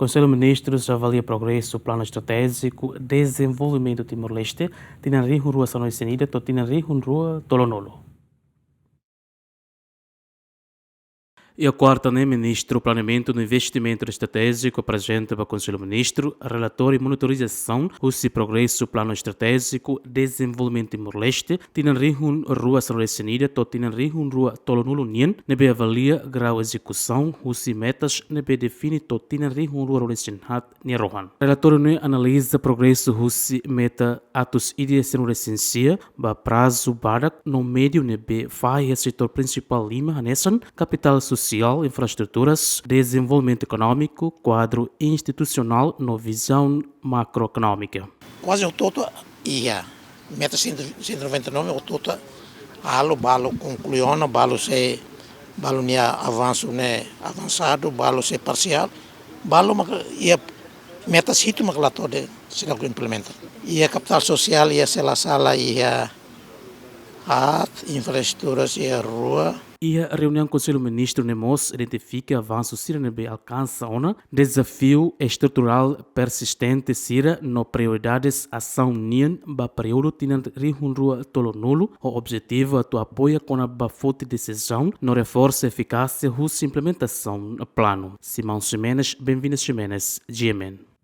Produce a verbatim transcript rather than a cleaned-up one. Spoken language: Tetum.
Konsellu Ministrus avalia progresu Planu Estratéjiku Dezenvolvimentu Timor-Leste tinan rihun rua sanulu-resin-ida to'o tinan rihun rua tolunulu. Iha kuarta ne'e, Ministru Planeamentu no Investimentu Estratéjiku aprezenta ba Konsellu Ministru relatóriu monitorizasaun husi progresu Planu Estratéjiku Dezenvolvimentu Timor-Leste tinan rihun rua sanulu-resin-ida to'o tinan rihun rua tolunulu nian, ne'ebé avalia grau ezekusaun husi metas ne'ebé define to'o tinan rihun rua ruanulu-resin-haat nia rohan. Relatóriu ne'e analiza progresu husi meta atus ida sanulu-resin-sia ba prazu badak no médiu ne'ebé fahe iha setór prinsipál lima hanesan kapitál sosiál, infraestruturas, dezenvolvimentu ekonómiku, kuadru institusionál no vizaun makroekonómika. Kuaze hotu-hotu iha. Meta cento, cento e noventa e nove hotu-hotu halo, balu konklui ona, balu sei, balu nia avansu ne'e avansadu, balu sei parsiál, balu maka iha meta hitu maka la to'o de'it seidauk implementa. Iha kapitál sosiál iha sela sala iha haat, infraestruturas iha rua. Iha reuniaun Konsellu Ministru ne'e mós identifika avansu sira ne'ebé alkansa ona, dezafiu estruturál persistente sira no prioridades asaun nian ba períodu tinan rihun rua tolunulu, ho objetivu atu apoia kona-ba foti desizaun no reforsa efikásia husi implementasaun planu. Simão Ximenes, Benvinda Ximenes, G M N.